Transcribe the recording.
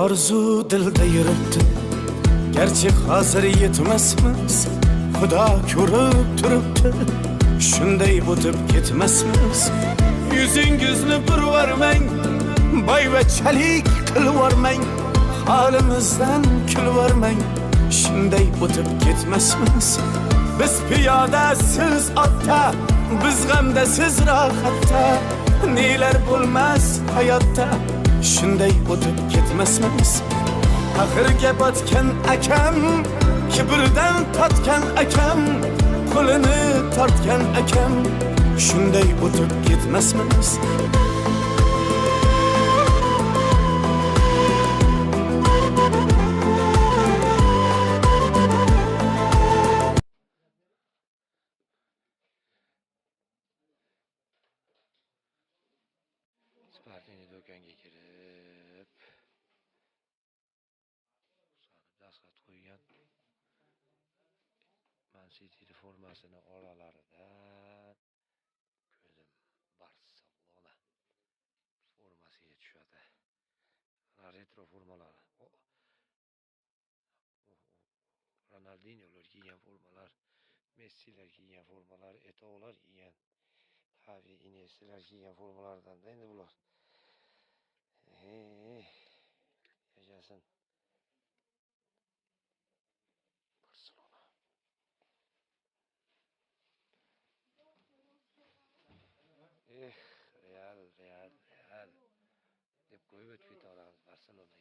Orzu dilda yuribdi, garchi hozir yetmasmiz, Xudo ko'rib turibdi, shunday o'tib ketmasmiz. Yuzingizni burvarmang, boyvachchalik qilvormang, holimizdan kulvormang, shunday o'tib ketmasmiz. Biz piyoda, siz otda, biz g'amda, siz rohatda, nelar bo'lmas hayotda, shunday o'tib ketmasmiz. Axirga botgan akam, kibrdan totgan akam, qo'lini tortgan akam, shunday o'tib ketmasmiz. Спортивный do'konga kirib, Husanov dastxat qo'ygan Man City formasini oralaridan ko'zim Barselona formasiga tushadi. Ana retro formalari. Ronaldinholar kiygan formalar, Messilar kiygan formalar, Eto'lar kiygan, Xavi, Iniestalar kiygan formalardan da endi bular. Ey, yashasin Barselona. Eh, Real, Real, Real deb qo'yib o'tib keta olamiz Barselonaga.